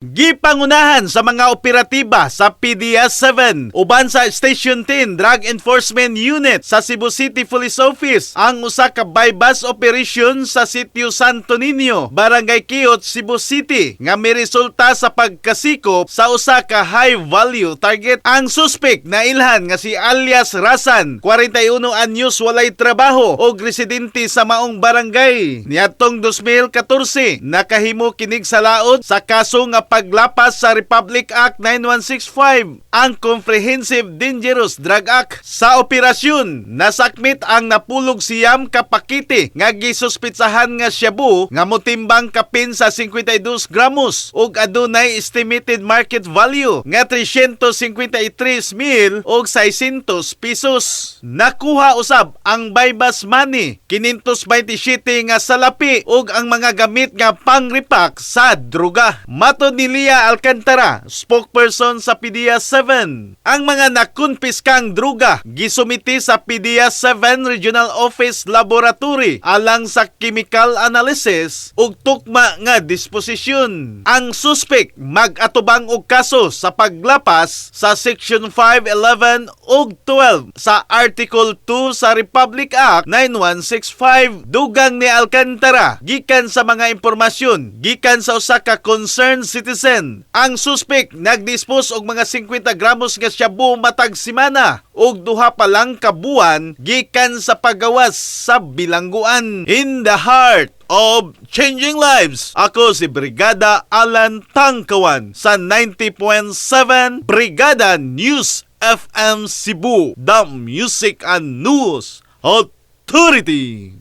Gipangunahan sa mga operatiba sa PDEA 7 uban sa Station 10 Drug Enforcement Unit sa Cebu City Police Office ang usa ka buy-bust operation sa Sitio Santo Niño, Barangay Quiot, Cebu City nga miresulta sa pagkasikop sa usa ka high value target. Ang suspect na ilhan nga si alias Rasan, 41 anyos, walay trabaho og residente sa maong barangay. Niadtong 2014, nakahimo kinig sa laod sa kaso nga paglapas sa Republic Act 9165, ang Comprehensive Dangerous Drug Act. Sa operasyon, nasakmit ang 49 ka pakete nga gisuspitsahan nga shabu nga motimbang kapin sa 52 gramos ug adunay estimated market value nga 353 mil og 600 pesos. Nakuha usab ang buy-bust money, 527 nga salapi ug ang mga gamit nga pangripak sa droga. Matod ni Lia Alcantara, spokesperson sa PDEA 7, ang mga nakumpiskang droga gisumiti sa PDEA 7 Regional Office Laboratory alang sa chemical analysis ug tukma nga disposisyon. Ang suspect mag-atubang og kaso sa paglapas sa Section 5, 11 ug 12 sa Article 2 sa Republic Act 9165. Dugang ni Alcantara, gikan sa mga impormasyon gikan sa usa ka concerned citizen, ang suspect nagdispose og mga 50 gramos nga shabu matag semana ug 2 pa lang ka buwan gikan sa pagawas sa bilangguan. In the heart of changing lives, ako si Brigada Alan Tangkawan sa 90.7 Brigada News FM Cebu, the Music and News Authority.